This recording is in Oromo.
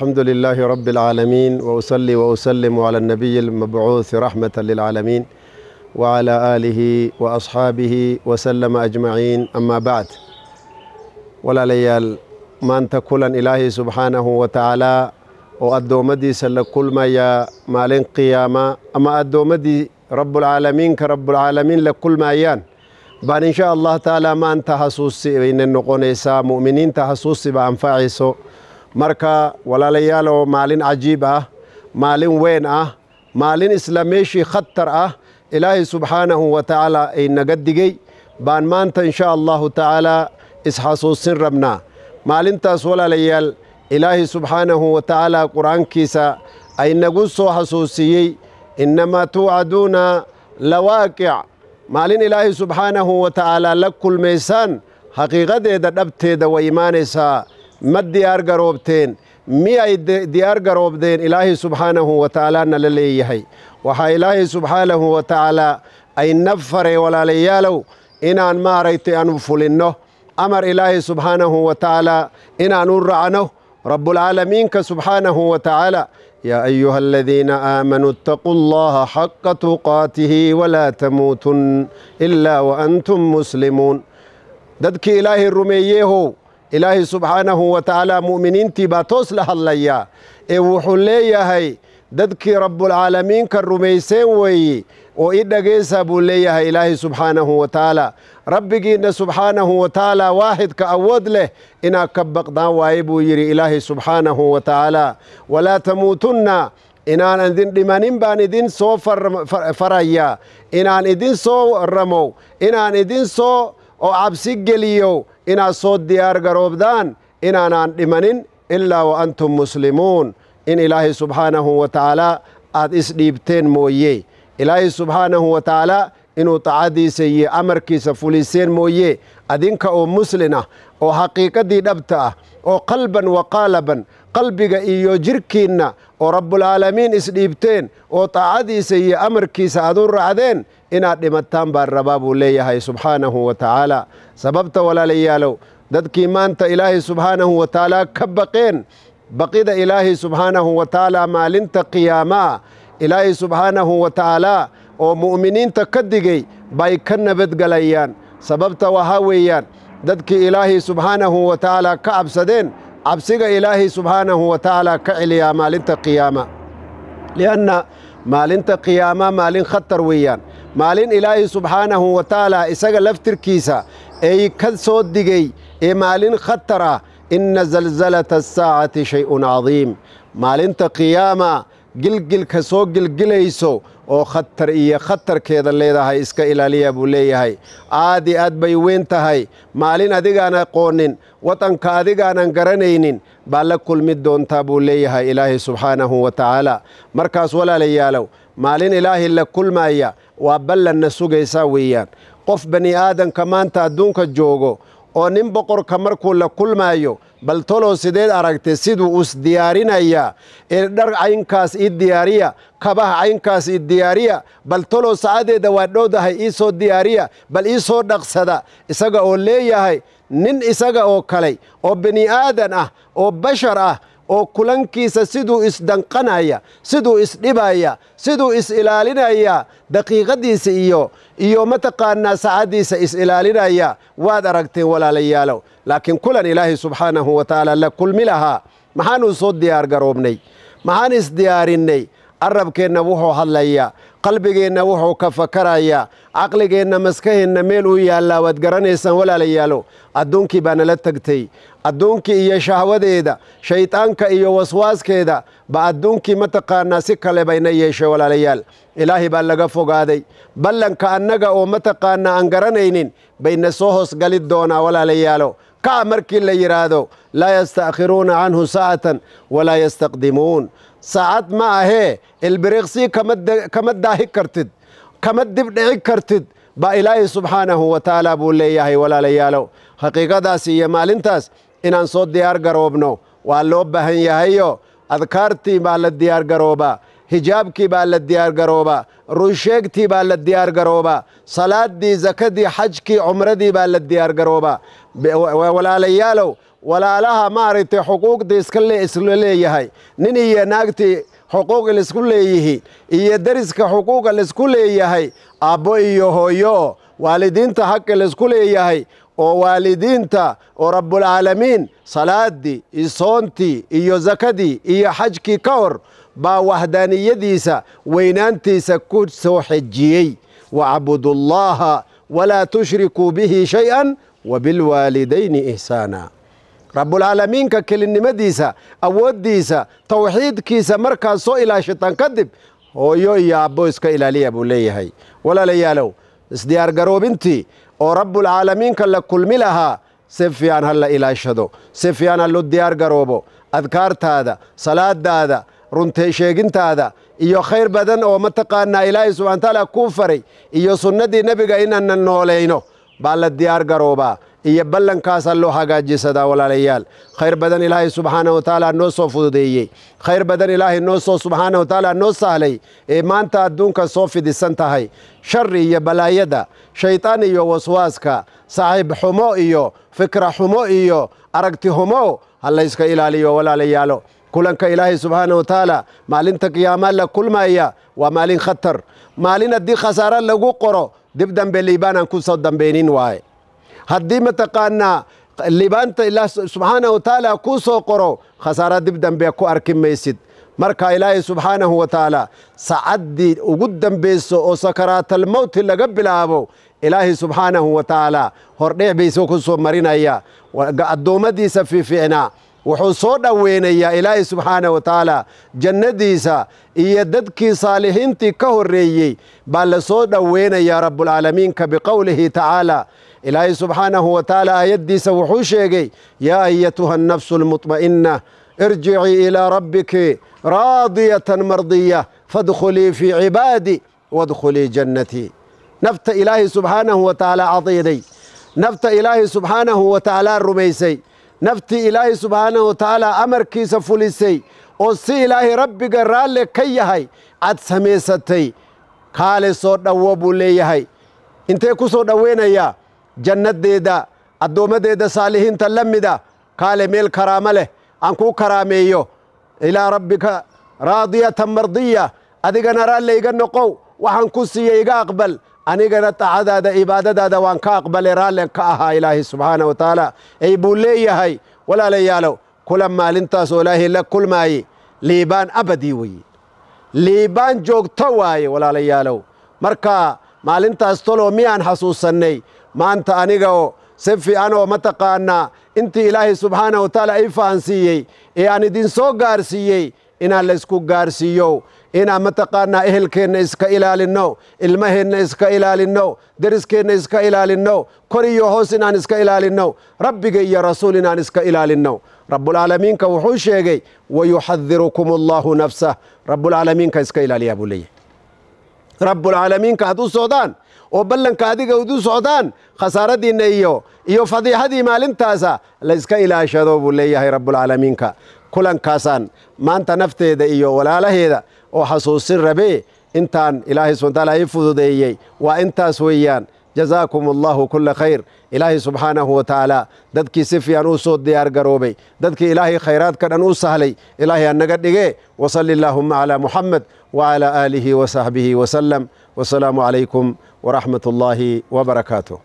الحمد لله رب العالمين، وأصلي وأسلم على النبي المبعوث رحمة للعالمين وعلى آله وأصحابه وسلم أجمعين. أما بعد، ولا ليال ما أنت كلا إلهي سبحانه وتعالى وأدومدي سل كل ما يا مالين قيامة، أما أدومدي رب العالمين كرب العالمين لكل ما يان بان إن شاء الله تعالى ما أنت حسوسي بين النقونيسا مؤمنين تحسوسي بأنفعيسو. مركا ولا ليالو مالين عجيبة، مالين وين مالين إسلاميشي خطر إلهي سبحانه وتعالى إن قدقي بان ما أنت إن شاء الله تعالى إسحاسوسين ربنا مالين تاس ولا ليال إلهي سبحانه وتعالى قرآن كيسا أي نقصو حسوسيي إنما توعدون لواقع. مالين إلهي سبحانه وتعالى لكل ميسان حقيقة دا دبتي دا وإيمانيسا ما ديار قروبتين مي ديار قروبتين إلهي سبحانه وتعالى نلليهي وحا إلهي سبحانه وتعالى أي نفر ولا ليالو إن أن ما رأيت أن فلنه أمر إلهي سبحانه وتعالى إن أن رعنه رب العالمين كسبحانه وتعالى يا أيها الذين آمنوا اتقوا الله حق تقاته ولا تموتن إلا وأنتم مسلمون. ددك إلهي الرميه إلهي سبحانه وتعالى مؤمنين تباتوس لها الليا وحليا هي ددك رب العالمين كالرميسين وي وإذا جيسا بوليها إلهي سبحانه وتعالى ربك سبحانه وتعالى واحد كأود له إنا كبق دان يري إلهي سبحانه وتعالى ولا تموتن إنا أن دمانين بان إذن سو فريا إنا أن إذن سو رمو إنا أن إذن سو أو عبسي قليو إنا سو ديار قروب دان إنا أن دمانين إلا وأنتم مسلمون. إن إلهي سبحانه وتعالى أد إسديبتين مويه إلهي سبحانه وتعالى إنه تعدي سي أمركي سفوليسين مويه أدينك أو مسلنة أو حقيقة دي دبتة أو قلبا وقالبا قلبك إيو جركينا أو رب العالمين إسديبتين أو تعدي سي أمركي سأدور عدين إن أدمتان بالرباب ليهي سبحانه وتعالى. سببت ولا ليالو ددكي مانت إلهي سبحانه وتعالى كبقين بقيد إلهي سبحانه وتعالى مالنت قياما إلهي سبحانه وتعالى ومؤمنين تكدقي بايكن بدقليان سببت وهاويان ددك إلهي سبحانه وتعالى كعب سدين عبسق إلهي سبحانه وتعالى كعليا مالنت قياما لأن مالنت قياما مالن خطر ويان مالن إلهي سبحانه وتعالى إساق لفتر كيسا أي كالصوت دقي أي مالن خطرة إن زلزلة الساعة شيء عظيم. مالنت قياما قلقل كسو قلقليسو أو خطر إيه خطر كذا اللي ده هاي إسكا إلالية بولي هاي عادي أد بي وين تهاي مالين أديك أنا قونين وطن كأديك أنا قرنينين بالك كل مدون تابولي هاي إلهي سبحانه وتعالى مركز ولا ليالو مالين إلهي إلا كل ما هي وأبل النسوق يساويان قف بني آدم كمان تأدونك الجوغو oo nin boqorka markuu la kulmaayo bal tolow sideed aragtay siduu us diyaarinaya ee dhar caynkaas ii diyaariya kabaha caynkaas ii diyaariya bal tolow saacadeeda waa dhowdahay ii soo diyaariya bal ii soo dhaqsada isaga oo leeyahay nin isaga oo kale oo bani aadan ah oo bashar ah oo kulankiisa siduu isdanqanaya siduu isdhibaya siduu is-ilaalinaya daqiiqadiisa iyo mataqaanaa saacadiisa is-ilaalinaya waad aragteen walaalayaalow. Laakiin kulan ilaahay subxaanahu wa tacaala la kulmi lahaa maxaanu soo diyaar garoobnay maxaan isdiyaarinay arabkeenna wuxuu hadlayaa qalbigeenna wuxuu ka fakarayaa caqligeenna maskaheenna meel uu yaallaa waad garanaysaan walaalayaalo. Adduunkii baa nala tagtay adduunkii iyo shahwadeeda shaydaanka iyo waswaaskeeda ba adduunkii mataqaanaa si kale bayna yeeshay walaalayaal. Ilaahay baa laga fogaaday ballanka annaga oo mataqaanaa aan garanaynin bayna soo hoosgali doonaa walaalayaalo. Kaca markii la yidhaahdo laa yastaakhiruuna canhu saacatan walaa yastaqdimuun saacad ma ahee ilbiriqsii kama daahi kartid kama dib dhici kartid baa ilaahay subxaanahu wa tacaala buu leeyahay walaalayaalow. Xaqiiqadaas iyo maalintaas inaan soo diyaar garoobno waa loo baahan yahayo adkaartii baa la diyaar garoobaa hijaabkii baa la diyaar garoobaa runsheegtii baa la diyaar garoobaa salaadii zakadii xajkii cumradii baa la diyaar garoobaa walaalayaalow. Walaalaha maaragtay xuquuqda iska isla leeyahay, nin iyo naagtii xuquuq laisku leeyihi, iyo deriska xuquuqa laisku leeyahay, aabbo iyo hooyo, waalidiinta xaqa laisku leeyahay, oo waalidiinta oo rabbulcaalamiin salaadii iyo soontii iyo zakadii iyo xajkii ka hor baa waxdaaniyadiisa weynaantiisa ku soo xejiyey: wacbudu llaha walaa tushrikuu bihi shay-an wabilwaalidayni ihsaana. Rabbulcaalamiinka kelinimadiisa, awooddiisa, tawxiidkiisa markaad soo ilaashataan kadib, hooyo iyo abbo iska ilaaliya buu leeyahay. Walaalayaalow, isdiyaargaroobintii oo rabbulcaalamiinka la kulmi lahaa si fiican ha la ilaashado, si fiican ha lo diyaar garoobo. Adkaartaada, salaadaada, runtee sheegintaada iyo khayr badan oo mataqaanaa Ilaahay subxana watacaala kuu faray iyo sunnadii nebiga inaanan noolayno baa la diyaar garoobaa, iyo ballankaasaa loo hagaajisadaa. Walaalayaal, khayr badan Ilaahay subxaanahu watacaala noo soo fududeeyey, khayr badan Ilaahay noo soo subxaanahu watacaala noo sahlay ee maanta adduunka soo fidisan tahay. Shari iyo balaayada, shaytaan iyo waswaaska, saaxiib xumo iyo fikra xumo iyo aragti xumo ha layska ilaaliyo. Walaalayaalo, kulanka Ilaahay subxaanahu watacaala maalinta qiyaamaa la kulmaya waa maalin khatar, maalin haddii khasaare lagu qoro dib dambe liibaan aan ku soo dambeynin waaye. Haddii mataqaanaa liibaanta Ilaah subxaanahu watacaala kuu soo qoro, khasaara dib dambe ku arki maysid. Marka Ilaahay subxaanahu wa tacaala sacaddii ugu dambeyso oo sakaraatalmowti laga bilaabo, Ilaahay subxaanahu wa tacaala hordheec bayso ku soo marinaya addoommadiisa fiifiicnaa. Wuxuu soo dhoweynayaa Ilaahay subxaanahu wa tacaala jannadiisa, iyo dadkii saalixiintii ka horreeyey baa la soo dhoweynayaa rabbulcaalamiinka biqowlihi tacaala. Ilaahay subxaanahu wa tacaala aayaddiisa wuxuu sheegay: yaa ayatuha annafsu almutma'inna irjicii ilaa rabbiki raadiyatan mardiya fadkhulii fii cibaadi wadkhulii jannatii. Nafta Ilaahay subxaanahu wa tacaala cadiiday, nafta Ilaahay subxaanahu wa tacaala rumaysay, naftii Ilaahay subxaanahu wa tacaala amarkiisa fulisay oo si Ilaahay rabbiga raalle ka yahay cad samaysatay, kaale soo dhowo buu leeyahay. Intee ku soo dhoweynayaa? Jannadeeda, addoommadeeda saalixiinta la mida. Kaale meel karaamo leh aan kuu karaameeyo, ilaa rabbika raadiyatan mardiya, adigana raalle iga noqow, waxaan ku siiyey iga aqbal, anigana taacadaada cibaadadaada waan ka aqbalay, raalle ka ahaa Ilaahay subxaana wa tacaala ay buu leeyahay. Walaalayaalow, kulan maalintaas oo Ilaahay la kulmaaye liibaan abadi weye, liibaan joogto waaye. Walaalayaalow, marka maalintaas toloo miyaan xasuusannay maanta? Aniga oo si fiican oo mataqaanaa intii Ilaahay subxaanahu wa tacaala ay fahansiiyey ee aan idin soo gaarsiiyey inaan laysku gaarsiiyo, inaan mataqaanaa ehelkeenna iska ilaalinno, ilmaheenna iska ilaalinno, deriskeenna iska ilaalinno, kor iyo hoos inaan iska ilaalinno, rabbiga iyo rasuul inaan iska ilaalinno. Rabbulcaalamiinka wuxuu sheegay: wayuxadirukum allahu nafsah. Rabbulcaalamiinka iska ilaaliyaa buu leeyahay. Rabbulcaalamiinka had u socdaan oo ballanka adiga ud u socdaan, khasaaradiinna iyo fadiixadii maalintaasa la iska ilaashado buu leeyahay rabbulcaalamiinka. Kulankaasaan maanta nafteeda iyo walaalaheeda oo xasuusin rabee intaan Ilaahay subxana taala ii fududeeyey waa intaas weeyaan. Jazaakum allahu kula khayr. Ilaahay subxaanahu wa tacaala dadkii si fiican uu soo diyaar garoobay, dadkii Ilaahay khayraadka dhan u sahlay, Ilaahay hanaga dhige. Wasali allaahuma calaa Muxamed wacalaa aalihi wasaxbihi wasalam. Wasalaamu calaykum waraxmat ullaahi wabarakaatuh.